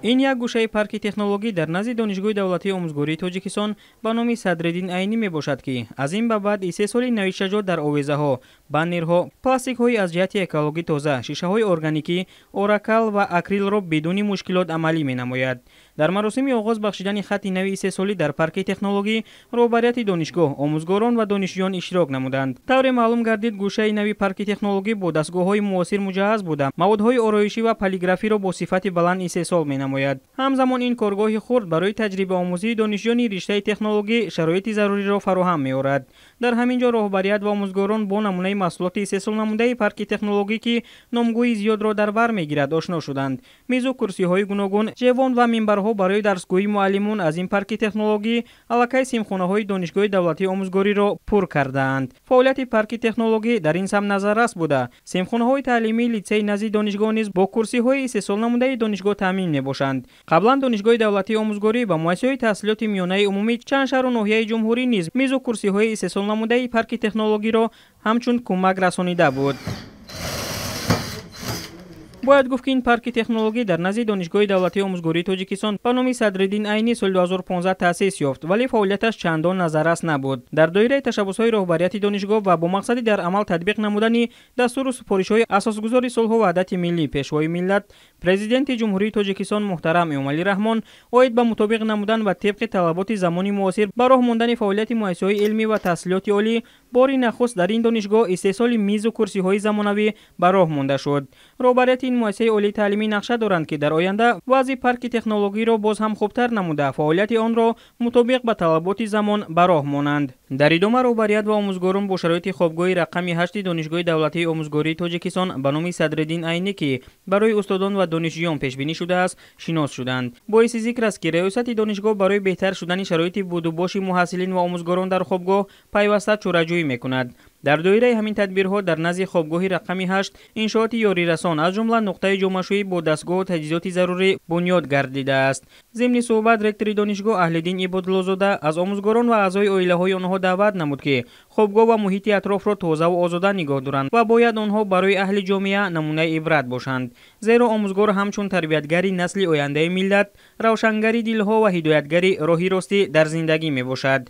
Ин як гӯшаи парки технологӣ дар назди Донишгоҳи давлатии омӯзгории Тоҷикистон ба номи Садриддин Айнӣ мебошад, ки аз ин ба баъд истеҳсоли навишаҷот дар овезаҳо, баннерҳо, пластикҳои аз ҷиҳати экологӣ тоза, шишаҳои органикӣ, оракал ва акрилро бидуни мушкилот амалӣ менамояд. Дар маросими оғоз бахшидани хатти нави истеҳсолӣ дар парки технологӣ роҳбарияти донишгоҳ, омӯзгорон ва донишҷӯён иштирок намуданд. Тавре маълум гардид, гӯшаи нави парки технологӣ бо дастгоҳҳои муосир муҷаҳҳаз буда, маводҳои ороишӣ ва полиграфиро бо сифати баланд истеҳсол менамояд. Ҳамзамон ин коргоҳи хурд барои таҷрибаомӯзии донишҷӯёни риштаи технологӣ шароити заруриро фароҳам меорад. Дар ҳамин ҷо роҳбарият ва омӯзгорон бо намунаи маҳсулоти истеҳсолнамудаи парки технологӣ, ки номгӯи зиёдро дар бар мегирад, ошно шуданд. Мизу курсиҳои гуногун, ҷевон ва минбарҳо барои дарсгӯии муаллимон аз ин парки технологӣ аллакай симхонаҳои Донишгоҳи давлатии омӯзгориро пур кардаанд. Фаъолияти парки технологӣ дар ин самт назаррас буда, симхонаҳои таълимии литсеи назди донишгоҳ низ бо курсиҳои истеҳсолнамудаи донишгоҳ таъмин мебошанд. Қаблан Донишгоҳи давлатии омӯзгорӣ ба муассисаҳои таҳсилоти миёнаи умумӣ чанд шаҳру ноҳияи ҷумҳурӣ низ мизу курсиҳои истеҳсолнамудаи парки технологиро ҳамчун кӯмак расонида буд. Бояд гуфт, ки ин парки технологӣ дар назди Донишгоҳи давлатии омӯзгории Тоҷикистон ба номи Садриддин Айнӣ соли 2015 таъсис ёфт, вале фаъолияташ чандон назаррас набуд. Дар доираи ташаббусҳои роҳбарияти донишгоҳ ва бо мақсади дар амал татбиқ намудани дастуру супоришҳои асосгузори сулҳу ваҳдати миллӣ, Пешвои миллат, Президенти Ҷумҳурии Тоҷикистон муҳтарам Эмомалӣ Раҳмон оид ба мутобиқ намудан ва тибқи талаботи замони муосир ба роҳ мондани фаъолияти муассисаҳои илмӣ ва таҳсилоти олӣ, бори нахуст дар ин донишгоҳ истеҳсоли мизу курсиҳои замонавӣ ба роҳ монда шуд. Роҳбарияти ин муассисаи олии таълимӣ нақша доранд, ки дар оянда вазъи парки технологиро боз ҳам хубтар намуда, фаъолияти онро мутобиқ ба талаботи замон ба роҳ монанд. Дар идома роҳбарият ва омӯзгорон бо шароити хобгоҳи рақами 8 Донишгоҳи давлатии омӯзгории Тоҷикистон ба номи Садриддин Айнӣ, ки барои устодон ва донишҷӯён пешбинӣ шудааст, шинос шуданд. Боиси зикр аст, ки раёсати донишгоҳ барои беҳтар шудани шароити будубоши муҳассилин ва омӯзгорон дар хобгоҳ пайваста чораҷӯӣ мекунад. Дар доираи ҳамин тадбирҳо дар назди хобгоҳи рақами 8 иншооти ёрирасон, аз ҷумла нуқтаи ҷомашӯӣ бо дастгоҳу таҷҳизоти зарурӣ бунёд гардидааст. Зимни суҳбат ректори донишгоҳ Аҳлиддин Ибодлозода аз омӯзгорон ва аъзои оилаҳои онҳо даъват намуд, ки хобгоҳ ва муҳити атрофро тозаву озода нигоҳ доранд ва бояд онҳо барои аҳли ҷомеа намунаи ибрат бошанд. Зеро омӯзгор ҳамчун тарбиятгари насли ояндаи миллат, равшангари дилҳо ва ҳидоятгари роҳи ростӣ дар зиндагӣ мебошад.